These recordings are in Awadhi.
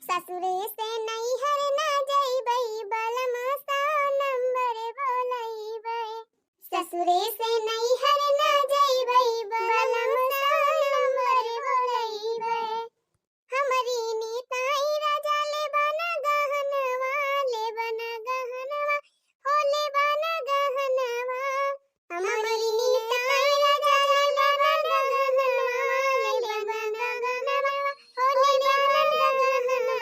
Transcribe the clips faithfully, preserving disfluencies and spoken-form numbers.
ससुरे से नैहर ना जइबै, बलम सौ नंबर बोलैबै। ससुरे से नैहर ना जइबै, बलम सौ नंबर बोलैबै। हमरी निताई राजा लेबा ना गहनवा, लेबा ना गहनवा, हो लेबा ना गहनवा। हमरी निताई राजा लेबा ना गहनवा, लेबा ना गहनवा, हो लेबा ना गहनवा।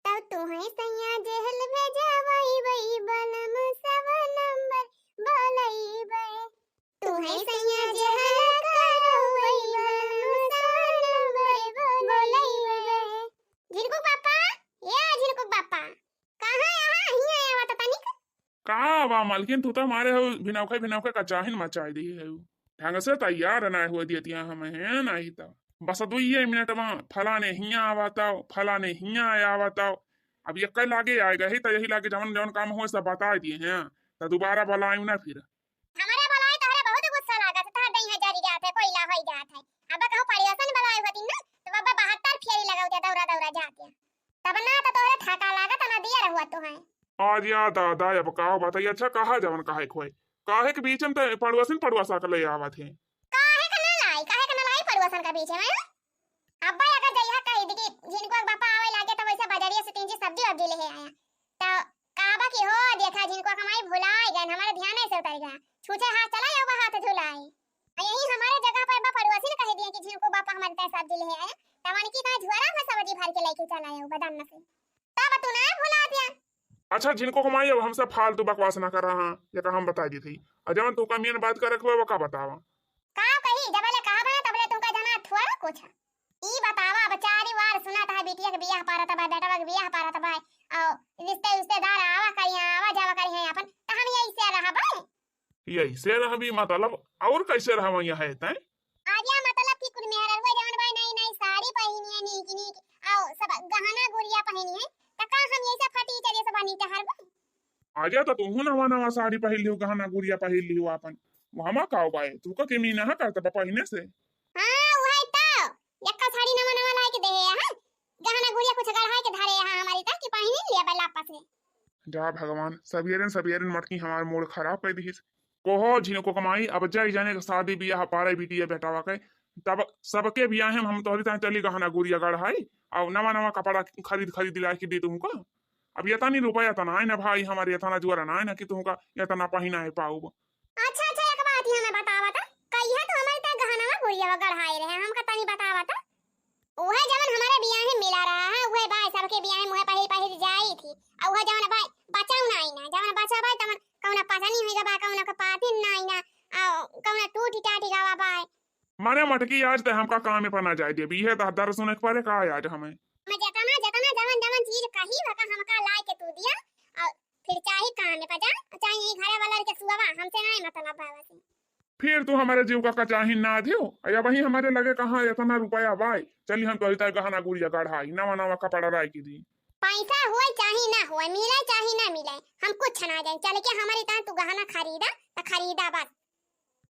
तब तुहैं सैया जेहल भेजवैबै, बलम सौ नंबर बोलैबै। तुहैं सैया जेहल करवैबै, बलम सौ नंबर बोलैबै। झिनकू बापा, ए झिनकू बापा, कहाँ यहाँ हियाँ आवा त तनिक? का बा मालकिन, तू तो हमारे हो भिनौखे भिनौखे का चाहिन मचाई दी है। ढंग से तैयार ना हुआ दियतिया हम हैं नहीं तो। बस दुइये मिनट में फलाने हियाँ आवा ताओ, फलाने हियाँ आवा ताओ। अब यक्कै लागे आए गए तो यही लागे जवन जवन काम होए सब बताए दिए हैं। तो दोबारा बुलायू ना फिर। हमरे बुलाए तोहरे बहुत गुस्सा लागत, तोहर दहिया जरी जात है, कोयला होई जात है। अब कहूँ पड़ोसन बुलाए होती ना, तो बाबा बहत्तर फेरी लगावते दौरा दौरा जाते। तब ना तो तोहरे थका लागत, ना दिया रहुआ तो है। आज या दादा, अब का बताई, अच्छा कहा जवन काहे खोए, काहे के बीच में तो पड़ोसन पड़ोसा के ले आवत है। काहे के ना लाई, काहे के ना लाई पड़ोसन के बीच में? अब्बा अगर जइहा कहि दी कि झिनकू के बापा आवे लागे, तो वैसे बजरिया से तीन चीज सब्जी वब्जी ले आया। तो कहबा कि हो देखा झिनकू के माई भुलाई गए, हमारे ध्यान से उतर गया, छूछे हाथ चला जाओ हाथ धुलाई। आ यही हमारे जगह पर अब्बा पड़ोसी ने कह दिया कि झिनकू बापा हमारे ताई सब्जी ले आया, तब उनकी कहा झोरा में सब्जी भर के लेके चला आया बदाम से, तब तू ना भुला दिया। अच्छा झिनकू के माई, अब हमसे फालतू बकवास ना कर रहा, ये का हम बता दी थी। और जवन तू कमियन बात करे को वो का बतावा। का कही, जबले कहा बना तबले तुमका जाना थोड़ा कुछ। ई बतावा, अब चारी वार सुना था बिटिया के बियाह पारत बा, बेटवा के बियाह पारत बा, और रिश्ते रिश्तेदार आवा करिया, आवा जावा करिया अपन, तो हम यही से रहबे। यही से रहबी मतलब, और कैसे रहबा यहाँ है तैं? आर्या मतलब कि कुल मेहररुआ जवन बा नई नई साड़ी पहिनी है, नीक नीक, और सब गहना गुरिया पहिनी है, तो का हम यही से फटी चले सब नीचे हरबे? आर्या तो तुहू नवा नवा साड़ी पहिर लियो, गहना गुरिया पहिर लियो अपन, वहमा का बाए, तू का के मीना है करत बा पहिने से। हाँ, वही तो, यक्का साड़ी नवा नवा लाए के दे है, हाँ? गहना गुरिया कुछ गढ़ाए के धरे है हमारी, ताकि पहिने लिया बा लापा से। जा भगवान, सबियरन सबियरन मटकी हमार मूड खराब कर दिहिस। कहो झिनको कमाई, अब जाई जाने के शादी बियाह पारे बिटिया बेटावा के, तब सबके बियाह में हम तोहरी ताई चली गहना गुरिया गढ़ाई, और नवा नवा कपड़ा खरीद खरीद ला के दे तुमको। अब इतनी रुपया तो नाई ना भाई, हमारे इतना जुआरा नाई ना कि तुमका इतना पहिना है पाउब। अच्छा, अच्छा, एक बात ही हमें बतावा था, कहिया तो हमारे ताई गहना गुरिया गढ़ाए रहे, हमका तनी बतावा था। उहे जवन हमारे बियाहे मिला रहा है, उहे बाय सबके बियाहे मुहे पहिर पहिर जाई थी। और उहे जवन बाय बचाऊ ना आई ना, जवन बचा बाय तवन कौना पसनी हुई बा, कौना के पातिन ना आई ना, आ कौना टूटी टाटी गवा बाय। माने मटकी आज ते हमका काम में पना जाए दे, बीहे दस दर सुने के परे का आज हमें। मैं जतना, जतना जवन जवन चीज कही वका हमका लाए के तू दिया, और फिर चाहे काम में पजा, चाहे ये घरे वाला के सुआवा, हमसे ना मतलब बाबा से। फिर तू हमारे जीव का कचाही ना दियो। अया वही हमारे लगे कहाँ इतना रुपया बाय, चली हम तोरी ताई गहना गुरिया गढ़ाई, नवा नवा कपड़ा लाई की दी। पैसा होए चाहे ना होए, मिले चाहे ना मिले, हम कुछ ना जाए, चल के हमारी ताई तू गहना खरीदा तो खरीदा बस।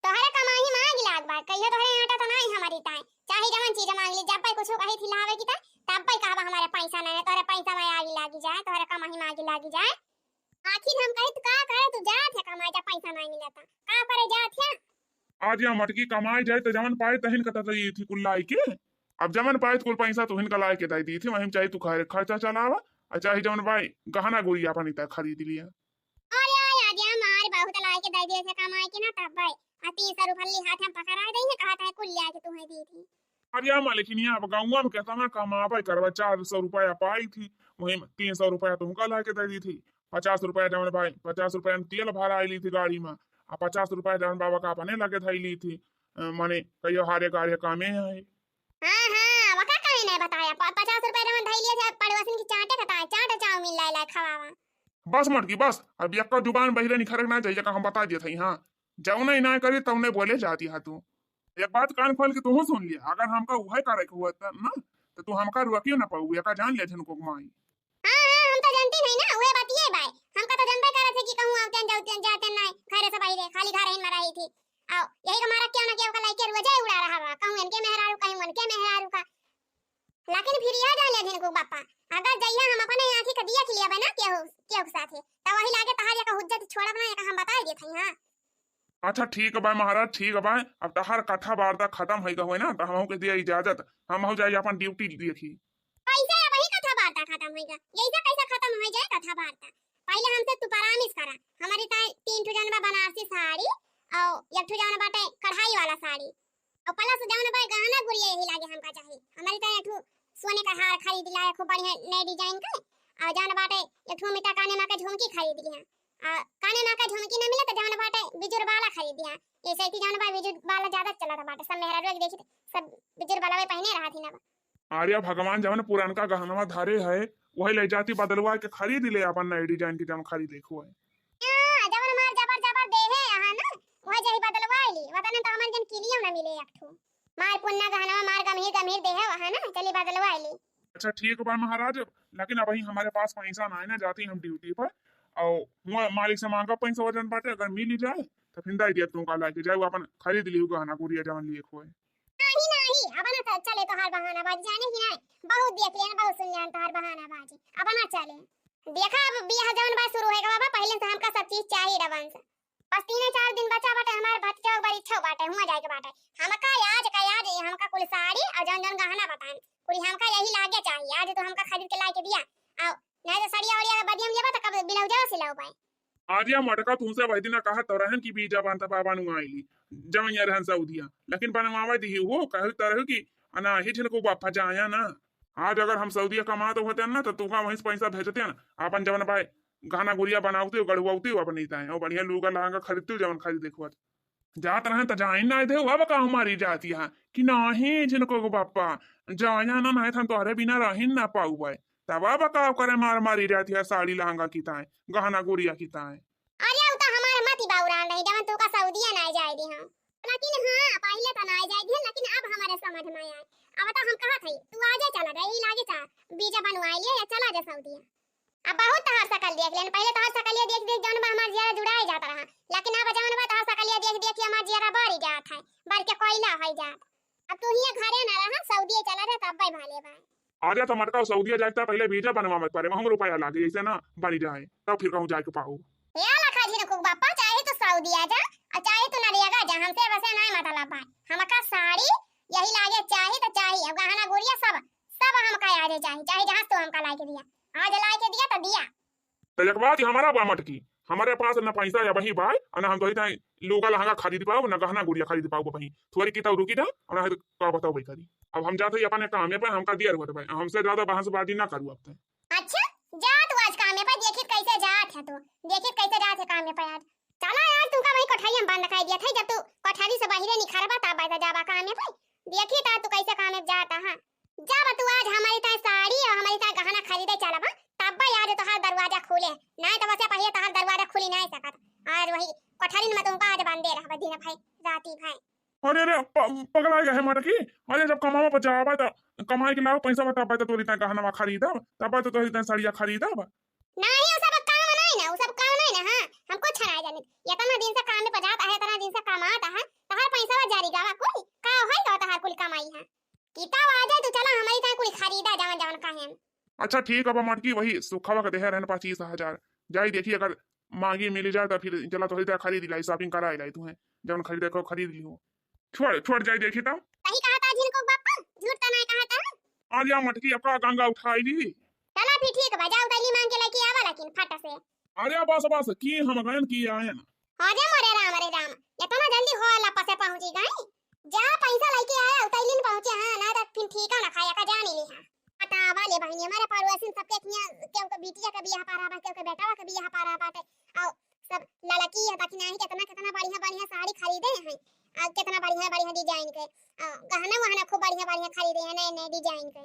तोहरे कमाई में आग लाग बा, कहियो तोहरे आटा तो नहीं हमारी ताई, चाहे जवन चीज मांग ली, जब भाई कुछ कही थी लावे की ताई, तब भाई कहबा हमारे पैसा नहीं है, तोहरे पैसा में आग लागी जाए, तोहरे कमाई में आग लागी जाए। आखिर हम कहे तू का करे, तू जात है कमाए, जब पैसा नहीं मिला था का करे जात है? आज या मटकी कमाए जाए तो जवन पाए तहिन कटा तो ये थी कुल लाई के। अब जवन पाए तो कुल पैसा तुहिन का लाए के दाई दी थी, वहीं चाहे तू खैर खर्चा चलावा, और चाहे जवन भाई गहना गुरिया अपन इतना खरीद लिया। अरे आज या मार बहुत लाए के दाई दी से कमाए के ना तब भाई, आ तीन सौ रुपये ली हाथ हम पकड़ा दे है, कहा था कुल लिया के तुम्हें दी थी। अरे या मालकिनिया, अब गाँव में कितना कमाबे करबा, चार सौ रुपया पाई थी, वहीं तीन सौ रुपया तुमका ला के दे दी थी, पचास रुपया जवन भाई, पचास रुपया में तेल भरा ली थी गाड़ी में, आ पचास रुपया जवन बाबा का अपने लगे धई ली थी, अ, माने कहियो हारे गाड़े कामे है। हाँ, हाँ, वका काहे नहीं बताया, प-, पचास रुपया जवन धई लिया था, पड़ोसन की चाटे खताए, चाट चाउमीन लाए लाए खवावा। बस मटकी, बस, अब यक्का जुबान बहिरे निखरे के ना चाहिए, का हम बता दिए थे, हाँ, जौने ना करी, तौने बोले जाती है तू। एक बात कान खोल के तू सुन लिया, अगर हमका उहे करे के हुआ त ना, तो तू हमका रुआ क्यों ना पाऊ, एका जान लिया झनको माई। हाँ, हाँ, हम तो जानती नहीं ना, उहे बतिए बाय। हमका तो जानबे करत है कि कहूँ आवते जाते नहीं, घरे से बाहर, खाली घर ही में रही थी। आओ, यही का मारा क्यों ना क्यों का लाइके रोजे उड़ा रहा बा, कहूँ इनके मेहरारू, कहूँ उनके मेहरारू का। लेकिन फिर यह जान लिया झनको बापा, थे। त वही लागे तहार एक हुज्जत छोड़ब ना, एक हम बताइ देत हई, हाँ। अच्छा ठीक बा महाराज, ठीक बा। अब तहार कथा वार्ता खतम होइ गए ना, त हमहू के दिया इजाजत, हमहू जाई अपन ड्यूटी देखी। कैसे अब ही कथा वार्ता खतम होइ गए? यैसे कैसे खतम होइ जाए कथा वार्ता? पहिले हमसे तू परामिस करा, हमरी ताई तीन ठो जौन बा बनारसी साड़ी और एक ठो जौन बाटे कढ़ाई वाला साड़ी और प्लस जौन बा गहना गुरिया यही लागे हमका चाही। हमरी ताई एक ठो सोने का हार खरीद ला, खूब बढ़िया नए डिजाइन के, और जौन बाटे एक ठो मिता काने मा के झुमकी खरीद लिहा। आ, काने मा के झुमकी ना मिले त जौन बाटे बिजुर बाला खरीद लिहा। ये सैती जौन बा बिजुर बाला ज्यादा चलत बाटे, सब मेहरारू के देखी त सब बिजुर बाला वे पहने रहत ही ना बा। अरे भगवान, जवन पुरनका गहनवा धरे है, वही ले जाती बदलवा के खरीद ले अपन नए डिजाइन के जवन खरीदे के होए। हाँ, जवन मार जबर जबर देहे अहा ना, वही जाई बदलवा ली। वतने तो हमन जन किलियो ना मिले एक ठो। मार पुन्ना गहनवा मार गम्हीर गम्हीर देहे अहा ना, चली बदलवा ली। अच्छा ठीक बा महाराज, लेकिन अबही हमरे पास पैसा ना है ना, जाती हम ड्यूटी पर, और हुआ मालिक से मांगा पैसा वजन बाटे, अगर मिल ही जाए तो फिर दाई दिया तुमका लाके जाओ, अपन खरीद लियो गहना गुरिया जवन लिए के होए। नाही, नाही, अब ना च-, चले तोहार बहाना बाजी, जाने कि नाही? बहुत देख लेन, बहुत सुन लेन तोहार बहाना बाजी, अब ना चले। देखा, अब बियाह जौन बा शुरू होएगा बाबा, पहिले से हमका सब चीज चाही रवन से। बस तीने चार दिन बचा बाटे, हमार भतीजा के बरीक्षो बाटे, हुआ जाए के बाटे। हमका आज का आज ये हमका कुल साड़ी और जौन जौन गहना बताएं, कुल हमका यही लागे चाहिए। आज तो हमका खरीद के लाके दिया, और नाही तो सड़िया वड़िया के बदिया में जेबा तो कब ब्लाउजवा सिलाओ पाए। अरे मटका, तुमसे वही दिन कहा तो रहन कि बीजा बांध बाबा नु आइली, जवैया रहन सऊदिया, लेकिन बनवावे दिही हो, कहल तो रहो कि अना ही झिनको बापा जाया ना। आज अगर हम सऊदिया कमात होते ना, तो तुका वहीं से पैसा भेजते ना, अपन जवन भाई गहना गुरिया बनावते हो, गढ़ुआवते हो अपनी ताए, और बढ़िया लूगा लहंगा खरीदते हो, जवन खरीदे के होत। जात रहे त जाइन ना दे, अब का हमारी जाती है कि नाही झिनको को बापा, जाया ना, नाही हम तोहरे बिना रहिन ना पाऊ भाई। तब अब का करे मार मारी जाती है साड़ी लहंगा की ताए, गहना गुरिया की ताए। अरे उ तो हमारे मती बाउरान रही, जवन तुका सऊदिया ना जाए दी हम। लेकिन हाँ, पहिले तो ना जाए दी, लेकिन अब हमारे समझ में आए। अब तो हम कहत हई, तू आजे चला जा, यही लागे चा, बीजा बनवाए लिए या चला जा सऊदिया। अब बहुत तहार सकल देख लेन, पहिले तहार सकलिया देख देख जौन बा हमार जियरा जुड़ाए जात रहा, लेकिन अब जौन बा तहार सकलिया देख देख के हमार जियरा बारी जात है, बार के कोयला होइ जात। अब तू हियाँ घरे ना रहा, सऊदिया चला जा, तब भाई भाले बा। अरे तो मटका, सऊदिया जाए त पहिले बीजा बनवावे के परे, महंग रुपया लागे, ऐसे ना बनी जाए, तब फिर कहूँ जाए के पाऊ। हे लखा झिनकुक बापा, चाहे तू सऊदिया जा, और चाहे तू नरियागा जा, हमसे वैसे नहीं मतलब भाई। हमका साड़ी यही लागे, चाही तो चाही, अब गहना गुरिया सब, सब हमका आज चाही, चाहे जहाँ से तू हमका लाके दिया, आज लाके दिया तो दिया। तो एक बात हमारा बा मटकी, हमारे पास न पैसा या वही बाय, और न हम तोही ताई लूगा लहंगा खरीद पाऊ, न गहना गुरिया खरीद पाऊ वही। थोड़ी की तब रुकी जा, और न का बताओ भाई करी। अब हम जाते ही अपने काम पे, हमका दिया रुआ भाई, हमसे ज्यादा बहसबाजी ना करू अब तक। अच्छा, जा तू आज कामे पर, देखित कैसे जात है तू, देखित कैसे जात है कामे पर आज। चला यार, तुमका वही कोठरिया में बंद कर दिया था, जब तू कोठरी से बाहरे निखरबा तब बैठा जाबा कामे पर। देखित आज तू कैसे कामे पर जाता है। जब तू आज हमारी ताई साड़ी और हमारी ताई गहना खरीदे चलबा, तब यार तोहार दरवाजा खुले, नहीं तो वैसे पहिले तोहार दरवाजा खुली नहीं सकत। आज वही कोठरी में तुमका आज बंदे रहबा दिन भर, राती भर। अरे रे, प-, पगला गया है मटकी। अरे जब कमावा पर जाबा त कमाई के लाओ पैसा, तब तो तोरी ताई गहनवा खरीदब, तब तो तोरी ताई साड़िया खरीदब। नहीं, वो सब काम नहीं ना, वो सब काम नहीं ना, हाँ, हम कुछ ना जानित। इतना दिन से काम में पजात है, इतना दिन से कमात है, तहार पैसा जारी गावा कुल, का होई गा तहार कुल कमाई है? किता आ जाए तू, चला हमारी ताई कुल खरीदा जवन जवन कहें। अच्छा ठीक अब मटकी, वही सुखवा के देहे रहन पच्चीस हजार, जाई देखी अगर मांगी मिली जाए तो फिर चला तोहरी ताई खरीद लाई, shopping कराई लाई तुहे, जवन खरीदे को खरीद लिहो। छोड़, छोड़ जाई देखी तो। सही कहा था झिनको बापा, झूठ तो नहीं कहा था। आ जा मटकी, अब का गंगा उठाई ली। चला फिर ठीक बा, जाओ तैली मांग के लेके आवा लेकिन फट से। अरे बस बस, की हम गयन की आयन। अरे मोरे राम रे राम, इतना जल्दी हो ला पसे पहुंची गई। जा पैसा लेके आया, उतैलिन पहुंचे, हाँ, ना तो फिर ठीका ना खाया का जानी ली, हाँ। बतावा ले बहिनी, हमारे पड़ोसिन सबके किया, केहू के बिटिया के बियाह पारा बा, केहू के बेटवा के बियाह पारा बाटे, और सब ललकी है, बाकी नहीं कितना, कितना बढ़िया, बढ़िया साड़ी खरीदे हैं, और कितना बढ़िया, बढ़िया design के, और गहना वहना खूब बढ़िया, बढ़िया खरीदे हैं, नए, नए design के।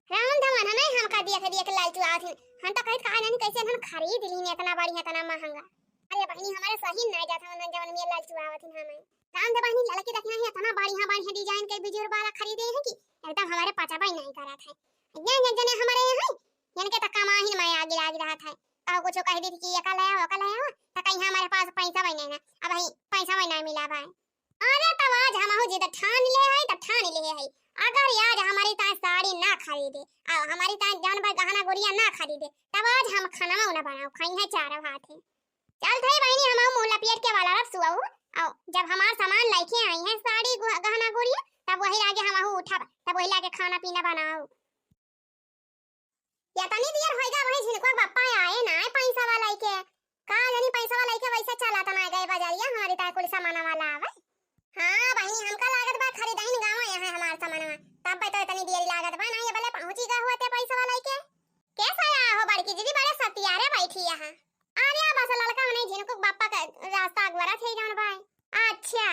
राम धवन है नहीं, हमका दिया के, दिया के लालचू आवत हैं। हम तो कहित कहा नहीं कैसे हम खरीद लीन इतना बढ़िया, इतना महंगा। अरे बहिनी, हमारे सही नहीं जात है, उन्हन जवन में लालचू आवत हैं हमें। राम धवन बहिनी, ललकी देखी नहीं, इतना बढ़िया, बढ़िया design के बिजुर बाला खरीदे हैं कि एकदम हमारे पचबा ही नहीं करत है। ये एक जने हमारे यहाँ हैं, इनके तो कमाही में आगे लाग रहा था। कहो कुछ कह दी कि ये का ले आओ, का ले आओ, तो कहीं हमारे पास पैसा भी नहीं ना, अब ही पैसा भी नहीं मिला भाई। अरे तब आज हमहू जिद ठान ले है, तो ठान ले है, अगर आज हमरी ताईं साड़ी ना खरीदे, अउ हमरी ताईं जौन बा गहना गुरिया ना खरीदे, तब आज हम खानवा ना बनाउब, खइहैं चार भात है। चलत हई बहिनी, हमहू मुँह लपेट के वाला रब सुअऊ, अउ जब हमार सामान लइके अइहैं साड़ी गु-, गहना गुरिया, तब वही लागे हमहू उठब, तब वही लागे खाना पीना बनाउब। या तनी देर होइगा, वही झिनकुआ के बप्पा आए ना, पैसा वाला लइके। का जानी पैसा वाला लइके वैसे चला तना गए बजरिया, हमरी ताईं कुल सामानवा लावे। हाँ बहिनी, हमका लागत बा खरीदाइन गाँव आया है हमार सामानवा, तब तो इतनी देरी लागत बा, ना ये बले पहुँची गा हुआ ते पैसा वाला लइके। कैसा आया हो बड़की दीदी, बड़े सतियारे बैठी यहाँ। अरे बस ललका नहीं झिनकू के बप्पा का रास्ता अगवरा थे जौन भाई। अच्छा।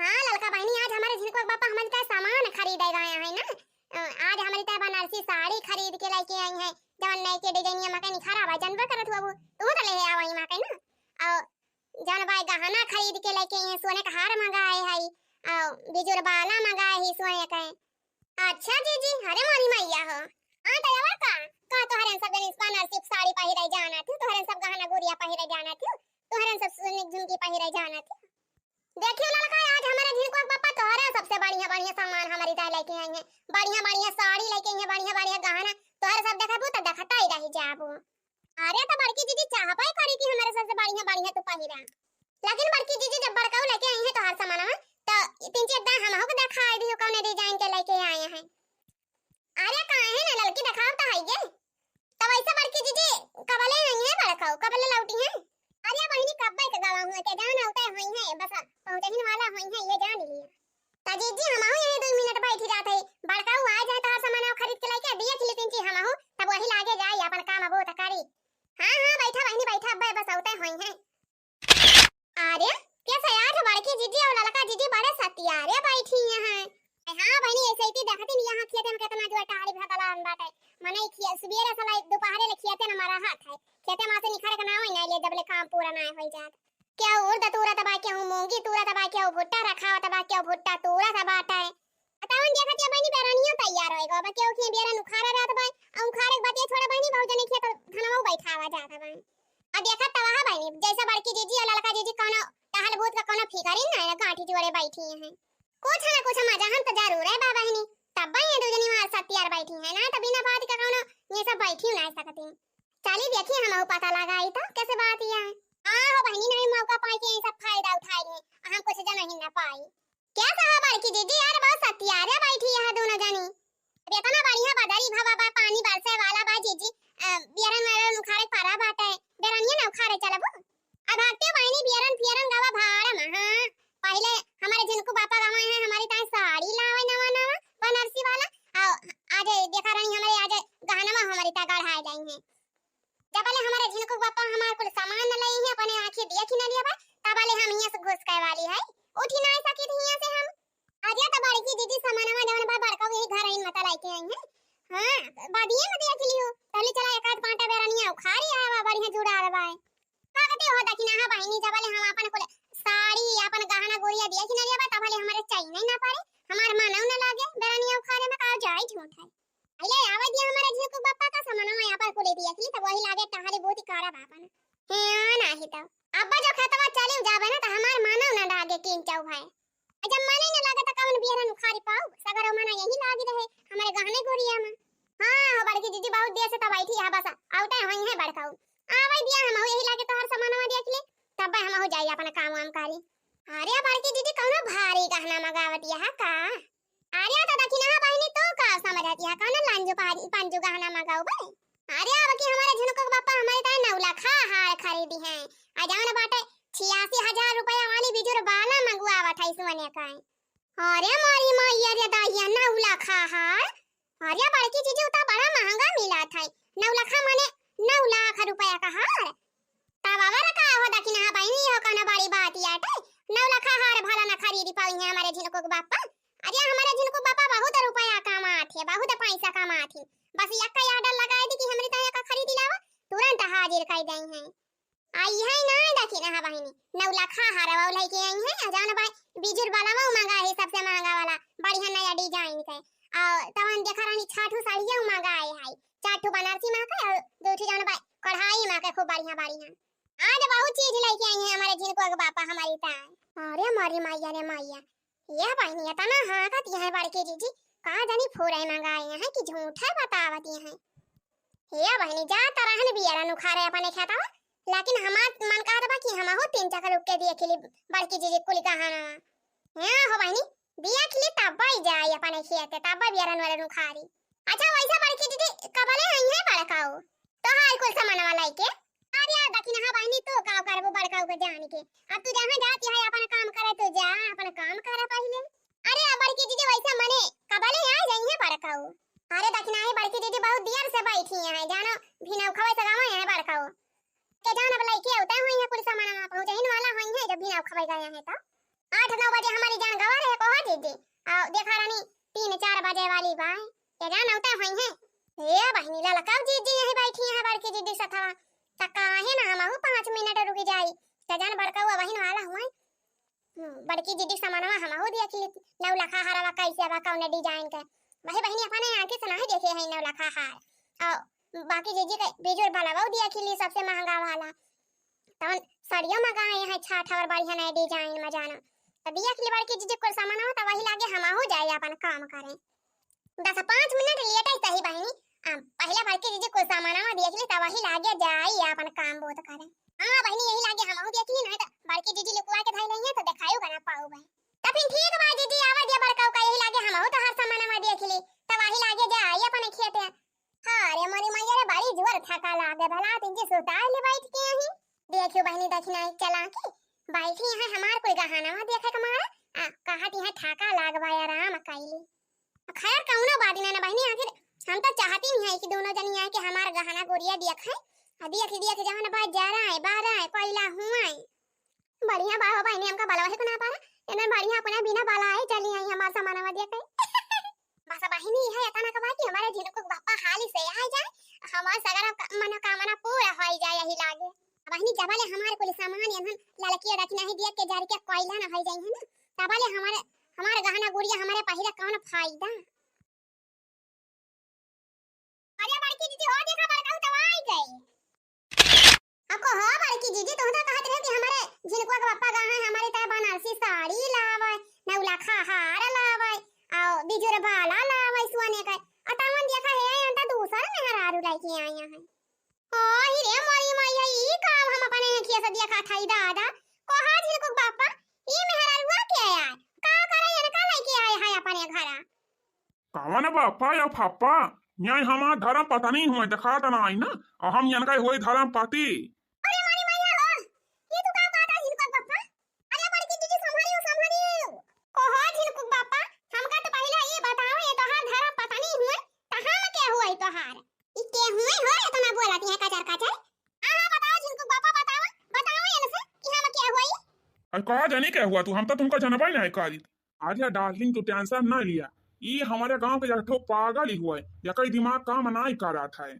हाँ ललका बहिनी, आज हमरे झिनकू के बप्पा हमरी ताईं सामान खरीदे गए हैं ना। अ, आज हमरी ताईं बनारसी साड़ी खरीद के लइके अइहैं, जवन नयके डिजाइनिया माँ के निखारा बा, जनबे करत हुआ वो। तू तो ले आवा ही माँ के ना। अउ जौन बा गहना खरीद के लइके अइहैं, सोने का हार मंगाए हई, अउ बिजुर बाला मंगाए ही सोने के। अच्छा जीजी, अरे मोरी मैया हो। हाँ, तो आवा का? का तोहरे सब जन इस बनारसी साड़ी पहिरे जाना थी, तोहरे सब गहना गुरिया पहिरे जाना थी, तोहरे सब सोने की झुमकी पहिरे जाना थी? देखियो ललका, आज हमरे झिनकुआ के बप्पा तोहरे सबसे बढ़िया बढ़िया सामान हमरी ताईं लइके अइहैं, बढ़िया बढ़िया साड़ी लइके अइहैं, बढ़िया बढ़िया गहना, तोहरे सब देखबू तो देखता ही रह जाबू। अरे तो बड़की जीजी चाहबे करी कि हमरे सबसे बढ़िया बढ़िया तू पहिरा। लेकिन बड़की जीजी जब बड़काऊ लइके अइहैं तोहार सामानवा, तो तीन चार दाईं हमहू के देखाई दियो कौने डिजाइन के लइके आए हैं। अरे काहे ना ललकी देखाओ तो हइये। तो वैसे बड़की जीजी कबले अइहैं बड़काऊ, कबले लौटिहैं? अरे बहिनी कब्बे के गवा हुआ के जान अउते होइहैं, बस पहुँचहिन वाला होइहैं, ये जान लिया। त जीजी, हमहू यही दुइ मिनट बैठी जात हई। बड़काऊ आ जाए तोहार सामानवा खरीद के लइके, दिया खिली तिनची हमहू, तब वही लागे जाई, अपन काम अबो त करी। हाँ, हाँ, बैठा बहिनी, बैठा, अब्बे बस अउते होइहैं। अरे, कैसे आज बड़की जीजी अउ ललका जीजी बड़े सतियारे बैठी हैं। हाँ बहिनी, ऐसे ही देखती नहीं, यहाँ खेते में कितना जो है टहरी भदलान बाटे। मने खिया-, सुबेरे से लाई दोपहरे ले खेते न मरा हाथ है। खेते में से निखरे के नाव ही नहीं ले, जब ले काम पूरा ना होई जात। केहू उर्द तूरत बा, केहू मूंगी तूरत बा, केहू भुट्टा रखावत बा, केहू भुट्टा तूरत बाटे। आ तवन देखत या बहिनी बेरनियो तैयार होई गो बा, केहू के बेरन उखाड़े रहत बा, आ उखाड़े के बतिया छोड़ा बहिनी, बहुत जने खेत धनवा बैठावा जात बा। आ देखत तवा बहिनी, जैसे बड़की जीजी और ललका जीजी कौनो टहल बूत का कौनो फिकर ही ना है, गांठी जोड़े बैठी हैं। कुछ ना कुछ मजा हम तो जरूर है बा बहिनी, तब ये दू जनी मार सतियार बैठी हैं, ना तो बिना बात का कौनो ये सब बैठी ना सकती। चली देखी, हमहू पता लगाई तो कैसे बात ये है। हाँ हो बहिनी, नहीं मौका पाई के ये सब फायदा उठाई ले, हम कुछ जन ही ना पाई। क्या कहा बड़की जीजी, यार बहुत सतियारे बैठी है दोनों जनी। अब इतना बढ़िया बदरी भवा बा, पानी बरसे वाला बा जीजी, अ, बियरन मेरन उखाड़े परा बाटे, बेरनिया ना उखाड़े चलबो। अब भागते बहिनी बियरन फियरन गवा भाड़ा में, हाँ। पहिले हमरे झिनकू बापा गवा है, हमरी ताईं साड़ी लावे नवा नवा बनारसी वाला, आ आज देखा रही हमरे आज गहनवा हमरी ताईं गढ़ाए जाई हैं। जबले हमरे झिनकू बापा हमार कुल सामान न लई हैं, अपने आँखी देखी न लिया बा, तबले हम हियाँ से घुस के वाली है, उठी ना सकी थी हियाँ से हम। अरे तो बड़की दीदी सामानवा जवन बा बड़का वही घर आइन मता लइके आई हैं। हाँ, बादिये में देख लियो, पहले चला एक आध पांटा बेरनिया उखाड़ी आवा, बढ़िया जुड़ा रहा है। का कहते हो दखिना, हाँ बहिनी, जबले हम अपन कुल साड़ी, अपन गहना गुरिया देखी न लिया बा, तबले हमरे चैन ही ना पड़े, हमार मनौ न लागे, बेरनिया उखाड़े में का जाई झूठ है। अइले आवे दिया हमरे झिनकू बापा का सामानवा यहाँ पर कुले देख ली, तब वही लागे टहरे बहुत ही कारा बापन। हे, आ नाही तो। अब्बा जो खेतवा चली जाबे ना, तो हमार मनौ न लागे किंचौ भाई। आ जब मने न लागे तो कौन बियरन उखाड़ी पाऊ? सगरो मना यही लागी रहे, हमरे गहने गुरिया में। हाँ, हो बड़की जीजी बहुत देर से तो बैठी है, बस आउटे होई है बड़काऊ। आवे दिया हम यही लागे तोहर सामानवा देख ले, तब हम हो जाई अपन काम वाम करी। अरे बड़की जीजी कौनो भारी गहना मंगावत यह का? अरे तो दखिना बहिनी, तू का समझत यह कौनो लांजू पा-, पंजू गहना मंगाऊ बे? अरे अब की हमारे झुनको के बापा हमारे ताई नौ लाखा हार खरीदी है। आ जौन बाटे छियासी हजार रुपया वाली बिजुर बाला मंगवावत है सोने का। अरे मोरी मैया रे दाइया, नौ लाखा हार। अरे बड़की जीजी, उ त बड़ा महंगा मिलत है। नौ लाखा माने नौ लाख रुपया का हार। तब अगर का हो दखिना बहिनी, हो कौनो बड़ी बात याटे। नौ लाखा हार भला न खरीदी पाई है हमारे झिनको के बापा। अरे हमारे झिनको बापा बहुत रुपया कमात है, बहुत पैसा कमात है। बस यक्का order लगाई दी कि हमरी ताई का खरीदी लावा, तुरंत हाजिर कर दई है। आ इहे ना दखिना बहिनी, नौ लाखा हारवा लइके आई है, आ जौन बा बिजुर बाला वो मंगा है सबसे महंगा वाला, बढ़िया नया design के। आ तवन देखा रानी छाठू साड़िया मंगा है, चार ठो बनारसी मंगा है, और दो ठो जौन बा कढ़ाई मंगा है, खूब बढ़िया बढ़िया। आज बहुत चीज लइके आई है हमारे झिनको के बापा हमारी ताई। अरे मोरी मैया रे मैया, ये बहिनी इतना हाँकत यह बड़की जीजी, का जानी फोरे मंगाए हैं कि झूठे बतावत हैं। हे बहिनी, जा त रहन बियरन उखारे अपने खेतवा, लेकिन हमार मन कहत बा कि हमहू तीन चक्कर रुक के देख ली बड़की जीजी कुल गहनवा। हाँ हो बहिनी, देख ली तब्बे जाई अपने खेते, तब्बे बियरन वरन उखारी। अच्छा वैसे बड़की जीजी कबले आई है बड़काऊ? तोहार कुल सामानवा लइके। अरे आ दखिनहा बहिनी, तू का करबू बड़काऊ के जान के? अब तू जहाँ जाती है अपन काम करे, तू जा अपन काम करे पहिले। अरे आ बड़की जीजी वैसे मने कबले आ जाई है बड़काऊ? अरे दखिनहा बड़की जीजी बहुत देर से बैठी है, जानो भिनौखवे से गावा है बड़काऊ। के जान अब लइके उतरे हुई है कुल सामानवा, पहुँचहिन वाला हुई है जब भिनौखवे गए हैं तो। आठ नौ बजे हमारी जान गवा रहे को हो जीजी, और देखा रानी तीन चार बजे वाली बाय, के जान उतरे हुई है। ए बहिनी ललकाऊ जीजी यही बैठी है बड़की जीजी सथवा, त काहे ना हमहू पाँच मिनट रुक जाई, के जान बड़काऊ वहिन वाला हुआ। हम्म, बड़की जीजी सामानवा हमहू देख ली, नौ लखा हरवा कैसे बा, कौन डिजाइन के। वही बहिनी अपने आँखी से नहीं देखे है नौ लखा हार। और बाकी जीजी के बिजुर वाला वो देख ली, सबसे महंगा वाला। तवन साड़ियों मंगाए हैं छाठ और बढ़िया नए डिजाइन में जानो। तो देख ली बड़की जीजी कुल सामानवा, तो वही लागे हमहू जाए अपन काम करें। दस पाँच मिनट लेट आई सही बहिनी। आ, पहले बड़की जीजी कुल सामानवा देख ली, तब वही लागे जाई अपन काम बोत करे। हाँ बहिनी, यही लागे हमहू देख ली, नहीं तो बड़की जीजी लुकवा के धई नहीं है तो देखायू का ना पाऊ बहिनी। तब फिर ठीक बा जीजी, आवा दिया बड़काऊ का, यही लागे हमहू तो हर सामानवा देख ली, तब वही लागे जाई अपन खेते। हाँ रे मोरी मैया रे, बड़ी जोर थका लागे, भला तीन जी सुता ले बैठ के यही। देखियो बहिनी दखिनहा चला के बैठी है हमार कोई गहनवा देखे के मारा, आ, कहत यहाँ थका लाग बा आराम कैली। खैर कौनो बात नहीं ना बहिनी, आखिर हम तो चाहती नहीं है कि दोनों जनी आए के हमार गहना गोरिया देखे, आ देख देख जवन बा जरा है बारा है कोयला हुआ है। बढ़िया बा हो बहिनी, हमका बलवा है को ना पारा, इन्हें बढ़िया अपने बिना बलाए चली आई हमार सामानवा देखे। बस बहिनी है इतना का बा कि हमारे झिनकू के बापा हाली से आ जाए, हमार सगरा का-, मनोकामना पूरा हो जाए यही लागे। बहिनी जबले हमार कुल सामान यहन ललकिया रखना है देख के जर के कोयला ना हो जाए है ना, तबले हमारे हमार गहना गुड़िया हमारे पहिरे कौन फायदा? अरे बड़की दीदी हो, देखा बड़काऊ तो आई गई। अको हो बड़की दीदी, तुम तो कहत रहे कि हमारे झिनकुआ के पापा गए हैं, हमारी तरह बनारसी साड़ी लावे, नौलखा हार लावे, और बिजुर बाला लावे सोने का। अतवन देखा है, हम तो दूसर मेहरारू लेके आए हैं। ओ ही रे मोरी मैया, ई काम हम अपने आँखिया से देखा था दादा। कहा झिनकू के पापा, ई मेहरारुआ के यार, का करे इनका लेके आए हैं अपने घरा? कवन बापा या फापा, यहाँ हमार धर्म पत्नी हुए, देखात ना आई ना, और हम इनका हुए धर्म पति। अरे मारी मैया हो, ये तू का कहता झिनकुक बापा? अरे बड़की दीदी संभरी हो, संभरी हो। कहो झिनकुक बापा, हमका तो पहले ये बताओ, ये तोहार धर्म पत्नी हुए, त हम के हुए तोहार? ई के हुए हो, इतना बोलती है कचर कचर। हाँ, हाँ, बताओ झिनकुक बापा, बताओ, बताओ इनसे कि हम के हुए? अरे कहा जाने क्या हुआ तू, हम तो तुमका जनबा ही नहीं करी। अरे डार्लिंग, तू टेंशन ना लिया, ई हमारे गांव के एक ठो पागल ही हुआ है, या कई दिमाग काम नाई करत है।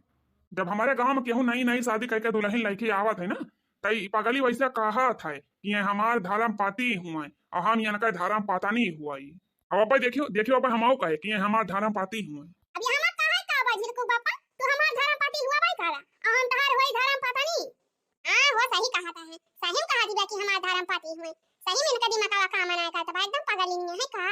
जब हमारे गांव में केहू नई नई शादी करके दुल्हन लइके आवत है ना, त ई पगली वैसे कहत है कि ये हमार धर्म पति हुए और हम इनका धर्म पत्नी हुई। अब अब देखियो, देखियो अब हम कहे कि ये हमार धर्म पति हुए। अब यहाँ मत कहे का बा झिनकू बापा, तू हमार धर्म पति हुआ भाई करा, और हम तहार होई धर्म पत्नी। हाँ, वो सही कहा था है। सही में कहा दिया कि हमार धर्म पति हुए। सही में इनका दिमाग का काम ना करता बा, एकदम पागल ही है का?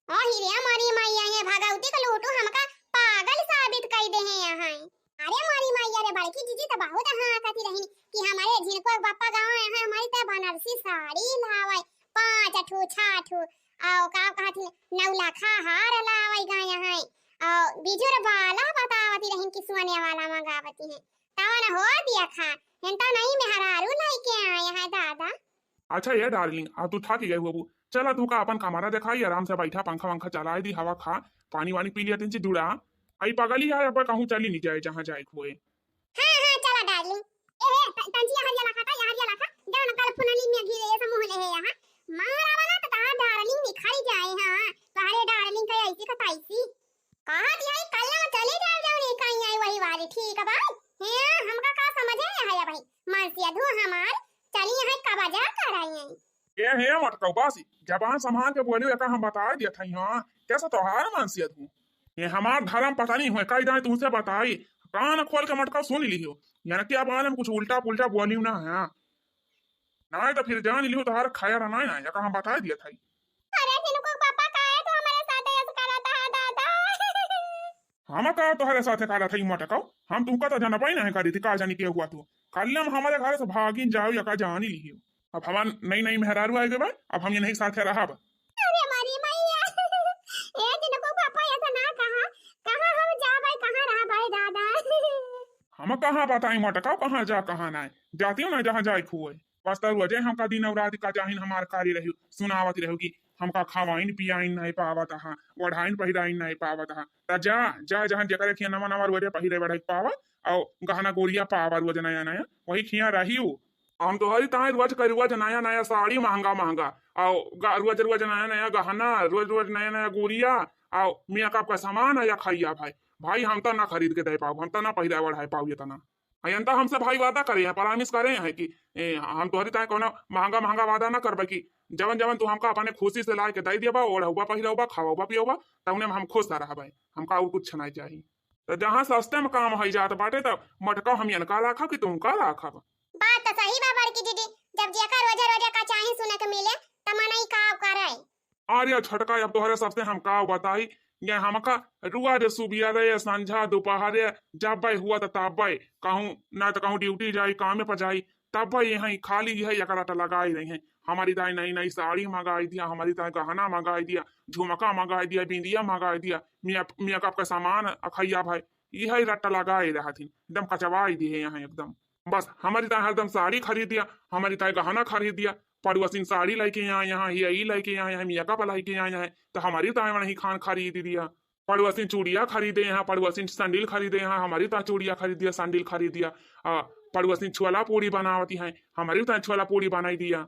ओ ही रे मोरी मैया, ये भगवती के लूटू हमका पागल साबित कर दे हैं यहाँ। अरे मोरी मैया रे, बड़की जीजी तो बहुत हाँ कहती रही कि हमारे झिनको बापा गाँव यहाँ हमारी तो बनारसी साड़ी लावे, पाँच ठो, छह ठो, आओ का कहती नौलखा हार लावे गए यहाँ, और बिजुर बाला बतावती रही कि सोने वाला मंगावती है। तवन हो दिया खा, हम तो नई मेहरारू लेके आए हैं दादा। अच्छा ये डार्लिंग, अब तू थक गई होबू, चला तू का अपन कमरा दिखाई, आराम से बैठा, पंखा वंखा चलाई दी, हवा खा, पानी वानी पी लिया, तीन चीज जुड़ा। आई पगली है, अब कहूँ चली नहीं जाए, जहाँ जाए हुए। हाँ हाँ चला डार्लिंग। ए हे, त-, तंचिया हरिया लाखा था, हरिया लाखा, जान कल फुनली में घी ये समूह ले है यहाँ। मारा वाला तो कहा डार्लिंग निखरी जाए, हाँ, तुम्हारे डार्लिंग का ऐसी का तैसी। कहा दिया ही कल ना चले जाओ, जाओ नहीं कहीं आई वही वाली, ठीक है भाई। हैं, हमका का समझ है, है भाई, मानसिया धू हमार, चली यहाँ का बाजार कर आई है। ए हे मटकऊ बासी, जबान संभाल के बोलियो, एका हम बता दिया था, हाँ, कैसा तोहार मानसिया धू? ये हमार धर्म पत्नी हुए, कई दाएं तुमसे बताई, कान खोल के मटकऊ सुन लियो, यानी कि अब आने में कुछ उल्टा पुल्टा बोलियो ना, हाँ। नहीं तो फिर जान लियो, तोहार खैर नहीं ना, एका हम बता दिया था। अरे झिनकू पापा, काहे तू हमारे साथ ऐसा करत है दादा? हम का तोहरे साथे करत हई मटकाऊ? हम तुमका तो जनबई नहीं करी थी, का जानी के हुआ तू। कल हम हमारे घर से भागिन जाओ या का जानी लिहियो। अब हमार नई नई मेहरारू आए के बाद अब हम यही साथे रहब। अरे हमारी मैया, ए जिनको पापा ऐसा ना कहा, कहाँ हम जाबे, कहाँ रहबे दादा? हम कहाँ बताई मटकाऊ, कहाँ जा कहाँ नहीं, जाती हूँ ना जहाँ जाए खुए। बस तो रोजे हमका दिन और रात का चाहिन हमार कारी रही, सुनावत रहो कि हमका खवाइन पियाइन नहीं पावत हा, ओढ़ाइन पहिराइन नहीं पावत हा। त जा, जा जहाँ जेकरे खिया नवा नवा रोजे पहिरे बढ़े पावा, और गहना गोरिया पावा रोज नया नया, वही खिया रही। हम तोहरी ताई रोज करी रोज नया नया साड़ी महंगा महंगा, और ग-, रोज रोज नया नया गहना, रोज रोज नया नया गोरिया, और मेकअप का सामान या खैया भाई। भाई हम तो ना खरीद के दे पाऊ, हम तो ना पहिरा बढ़ाए पाऊ इतना। अयंता हमसे भाई वादा करे हैं, प्रॉमिस करे हैं कि ए, हम तोहरी ताई कोनो महंगा महंगा वादा ना करबे कि जवन जवन तू हमका अपने खुशी से लाए के दे देबा, ओढ़ौबा पहिरौबा, खवौबा पियौबा, तौने में हम खुश रहबे, हमका और कुछ नहीं चाहिए। तो जहाँ सस्ते में काम हो जात बाटे तो मटका हम इनका राखब कि तुमका राखब? बात तो सही बा बड़की दीदी, जब जेकर रोजे रोजे का चाही सुने के मिले त मनई का करे। अरे छोटका, अब तोहरे सबसे हम का बताई, ये हमका रुआ रे सुबिया रे संझा दोपहरे जब हुआ त तब कहूँ ना तो कहूँ ड्यूटी जाई, कामे पर जाई, तब यही खाली यह एकरा त लगाई रही हैं। हमारी ताई नई नई साड़ी मंगाई दिया, हमारी ताई गहना मंगाई दिया, झुमका मंगाई दिया, बिंदिया मंगाई दिया, मेकअप का सामान अखैया भाई, यही रट्टा लगाई रहथिन, एकदम कचवाई दिए यहाँ एकदम। बस हमारी ताई हरदम साड़ी खरीद दिया, हमारी ताई गहना खरीद दिया, पड़ुआसिन साड़ी लेके यहाँ, यहाँ ये ई लेके यहाँ, यहाँ मेकअप लेके यहाँ, यहाँ तो हमारी ताई वही खान खरीद दिया। पड़ुआसिन चूड़िया खरीदे यहाँ, पड़ुआसिन सैंडल खरीदे यहाँ, हमारी ताई चूड़िया खरीद दिया, सैंडल खरीद दिया। आ, पड़ुआसिन छोला पूड़ी बनावती हैं, हमारी ताई छोला पूड़ी बनाई दिया।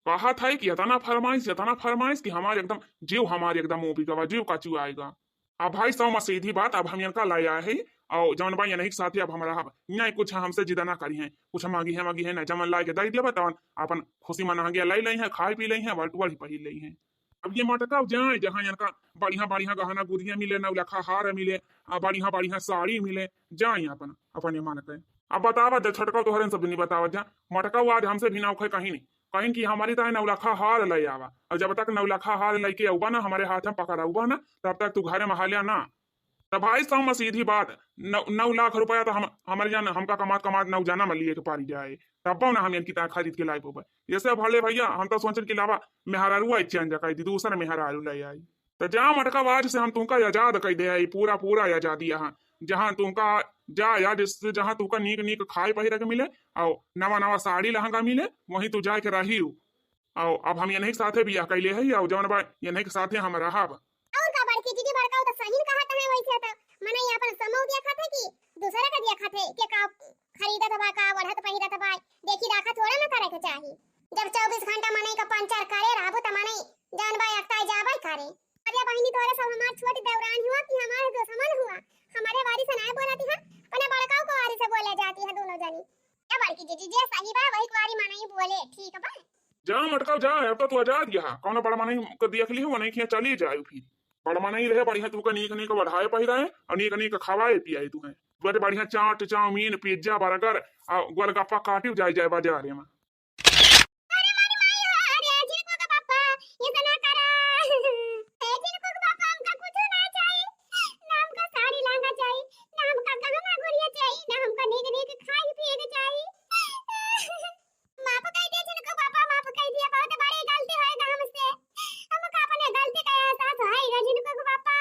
कहत है कि इतना फरमाइश, इतना फरमाइश कि हमारे एकदम जीव, हमारे एकदम मुँह बिकवा, जीव का चुआएगा। अब भाई सौ में सीधी बात, अब हम इनका लाई आए हैं, और जौन बा यनही के साथे अब हम रहब। नहीं कुछ हमसे जिद ना करी हैं, कुछ मांगी है, मांगी है ना, जमन लाई के दे देबा, तवन अपन खुशी मना गया, लाई लई है, खाए पी लई है, वल-, वही पहिर लई है। अब ये मटका जाए, जहाँ इनका बढ़िया बढ़िया गहना गुरिया मिले, नौलखा हार मिले, आ बढ़िया बढ़िया साड़ी मिले, जाए अपन, अपने मन के। अब बतावा जा छोटका, तोहरे सब नहीं बतावा जा, मटका आज हमसे भी ना उखे कहीं नहीं, कहीं कि हमारी ताई नौलखा हार ले आवा, और जब तक नौलखा हार लेके आऊबा ना, हमारे हाथ में पकड़ाऊबा ना, तब तक तू घरे में हाल्या ना। तो भाई सौ में सीधी बात, नौ, नौ लाख रुपया तो हम, हमारे जान, हमका कमात कमात नौ जना में लिए के पारी जाए, तब ना हम इनकी ताई खरीद के लाई पोबे। जैसे भले भैया, हम तो सोचन के अलावा मेहरारुआ चेंज कर दी, दूसरा मेहरारू ले आई। तो जा मटका, आज से हम तुमका आजाद कर दे आई, पूरा पूरा आजादी यहाँ, जहाँ तुमका जा यार, जिससे जहाँ तुमका नीक नीक खाए पहिरे के मिले, और नवा नवा साड़ी लहंगा मिले, वहीं तू जाए के रही। और अब हम यनही के साथे बियाह कैले है, और जौन बा यनही के साथे हम रहब। और का बड़की दीदी, बड़का तो सही कहत है, वैसे तो मनई अपन समूह देखत है कि दूसरा का देखत है, के का खरीदत बा, का ओढ़त पहिरत बा, देखी राखा थोड़ा ना करे के चाही। जब चउबीस घंटा मनई का पंचर करे रहबो त मनई जौन बा एकताई जाबे करे। अरे बहिनी, तोहरे सब हमार छोट देवरान हुआ कि हमारे दुश्मन हुआ? हमारे बारी से नाय बोलती है, अपने बड़काऊ को बारी से बोले जाती है दोनों जनी। ए बड़की जीजी, जे सही बा वही कुआरी मनई बोले, ठीक बा? जा मटका जा, अब तो तू आजाद यहाँ, कौनो बड़ मनई को देख ली हो, नहीं खिया चली जाए फिर। बड़ मनई रहे बढ़िया, तू का नीक नीक बढ़ाए पहिराए और नीक नीक खवाए पियाए तू है। बड़े बढ़िया चाट, चाउमीन, पिज्जा, बर्गर और गोलगप्पा काटी जाए जाए बाजारे में। अरे मोरी माई हो, अरे झिनको के पापा, ये तो ना करा। ए झिनको के पापा, हमका कुछ ना चाहिए, ना हमका साड़ी लहंगा चाहिए, ना हमका गहना गुरिया चाहिए, ना हमका नीक नीक खाए पिए के चाहिए। माफ कर दे झिनको पापा, माफ कर दिया, बहुत बड़ी गलती होएगा हमसे। हमका अपने गलती का एहसास होएगा झिनको के पापा।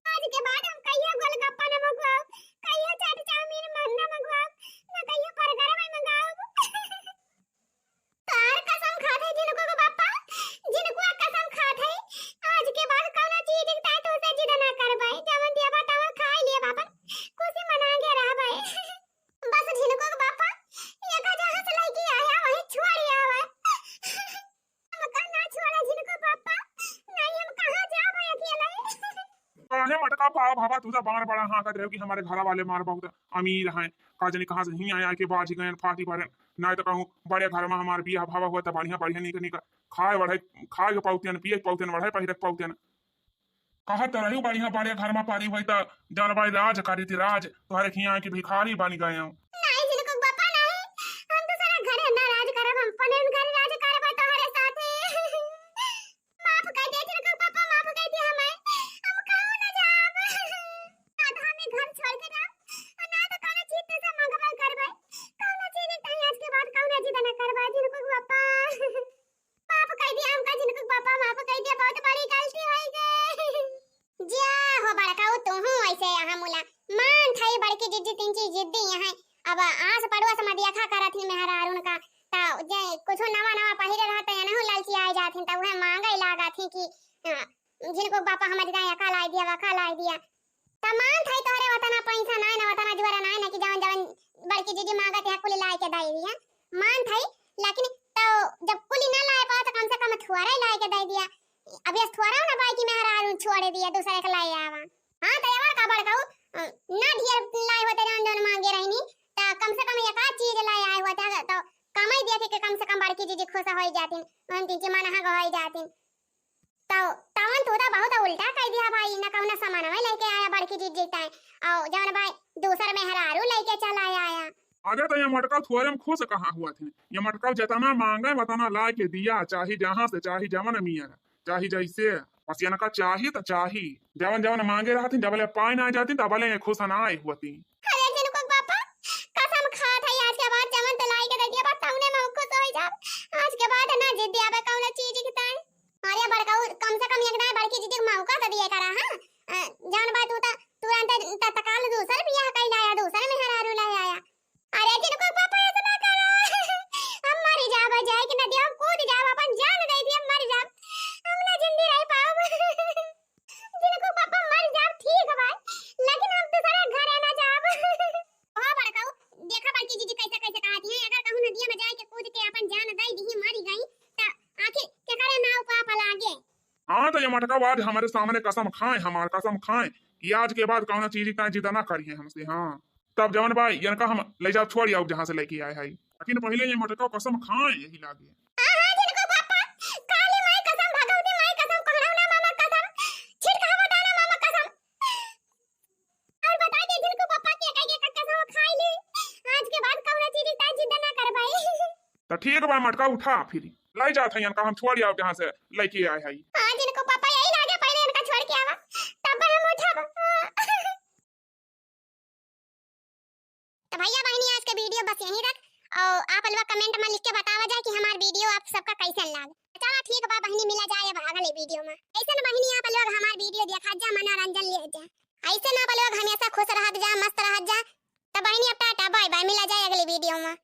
आज के बाद हम कहियो गोलगप्पा न मंगवाओ, कहियो चाट चाउमीन मन न मंगवाओ, न कहियो बर्गर में मंगाओ। तार कसम खात है झिनको के पापा, झिनको कसम खात है, आज के बाद कौनो चीज के ताई तुझसे जिद ना करबे, जवन देबा तवन खाए लिए बाबा, खुशी मना के रहबे। बस झिनको के पापा, ये का जहाँ से लेके आया वहीं छोड़ आवा। हमका ना छोड़ा झिनको पापा, नहीं हम कहाँ जाबे अकेले। काहे मटका पाव भावा, तू तो बार बड़ा हाँकत रहो कि हमारे घर वाले मार बहुत अमीर हैं, का जानी कहाँ से ही आया के बाजी गए फाटी भरे, नहीं तो कहूँ बड़े घर में हमारे बियाह भावा हुआ तो बढ़िया बढ़िया निक निक खाए बढ़े, खाए के पाउतियन, पिए के पाउतियन, बढ़े पहिरे के पाउतियन। कहत तो रही बढ़िया बड़े घर में पारी हुई तो जौन भाई राज करी थी राज, तोहरे खिया की भिखारी बन गए हो। नहीं झिनको पापा नहीं, हम तो सारा घर ना राज करब, हम अपने घर राज करब तोहरे साथे। माफ कर दे झिनको पापा, माफ कर दे हमें, हम कहूँ ना जाब। जिद्दी तीन चीज जिद्दी यहाँ। अब आस पड़ोस में देखा करत ही मेहरारून का, त जे कुछ नवा नवा पहिरे रहत है, एनहु ललचियाए जात ही, त उहे मांगे लागत ही कि, अ, जिनको पापा हमर दाई अका लाई दिया, वका लाई दिया। त मान थई तोहरे वतना पैसा नाय ना, वतना जुआरा नाय ना कि जवन जवन बड़की जिज्जी मांगत है कुल लाई के दाई दिया। मान थई, लेकिन त जब कुल ना लाए पाओ त कम से कम थोड़ा ही लाई के दे दिया। अब ये थोड़ा ना बाई कि मेहरारू छोड़े दिया, दूसरे के लाई आवा। हाँ, त एवर का बड़काऊ, अ, ना ढेर लाए होते जौन जौन मांगे रहनी, त कम से कम एक आध चीज लाए आए होते, त कमाई देखे के कम से कम बड़की जिज्जी खुश होई जातिन, उन तीन मन हाँ होई जातिन। त तवन तू त बहुत उल्टा कह दिया भाई, न कौनो सामानवा लेके आया बड़की जिज्जी ताई, और जौन भाई दूसर मेहरारू लेके चला आया। अरे त ये मटका थोड़े में खुश कहाँ हुआ थे, ये मटका जितना मांगे उतना ला के दिया, चाहे जहाँ से, चाहे जवन मिया, चाहे जैसे। बस इनका चाही त चाही, जवन जवन मांगे रहती, जबले पाए ना जाती, तबले ये खुश ना आए होती। अरे जिनको पापा, कसम खात है, आज के बाद जवन तो लाई के दे दिया, बस तौने में खुश हो जाब। आज के बाद ना जिद दिया बे कौनो चीज की ताई। अरे बड़काऊ, कम से कम एक दाई बड़की जिज्जी के मौका तो दिए करा, हाँ? अ, जौन बात होता, तुरंत त-, तत्काल दूसर बियाह कई लाया, दूसर मेहरारू ले आया। अरे जिनको पापा ऐसा ना करा, हम मर जाब, जाए कि नदिया में कूद जाब, अपन जान दे दिए, मर जाब, हम ना जिंदी रह पाओ। जिनको पापा मर जाब ठीक बा, लेकिन हम दूसरे घरे ना जाब। हाँ बड़काऊ, देखा बड़की जिज्जी कैसे कैसे कहती हैं, अगर कहूँ नदिया में जाए के कूद के अपन जान दे दी, मरी गई, त आखिर केकरे नाव पाप लागे? हाँ, त ये मटका आज हमारे सामने कसम खाए, हमार कसम खाए कि आज के बाद कौनो चीज का जिद ना करिए हमसे। हाँ, तब जवन भाई इनका हम ले जाओ, छोड़ आओ जहाँ से लेके आए है, लेकिन पहले ये मटका कसम खाए यही लागे। हाँ, हाँ, जिनको पापा, काली माई कसम, भगवती माई कसम, कोहड़ा ना मामा कसम, छिटका बताना मामा कसम। और बता दे जिनको पापा के कह के कसम खाई ले, आज के बाद कौनो चीज का जिद ना करबाई। त ठीक बा, मटका उठा, फिर लाई जात है इनका हम छोड़ आओ जहाँ से लेके आए है। हाँ, जिनको पापा यही लागे, पहले इनका छोड़ के आवा, तब हम उठब। तो भैया बहनी, आज के video बस यहीं तक, और आप लोग comment में लिख के बतावा जाए कि हमार video आप सबका कैसन लाग। चला ठीक बा बहनी, मिला जाए अब अगले video में। ऐसन बहनी आप लोग हमार video देखा जा, मनोरंजन ले जा। ऐसन आप लोग हमेशा खुश रहत जा, मस्त रहत जा। तो बहनी अब टाटा bye bye, मिला जाए अगले video में।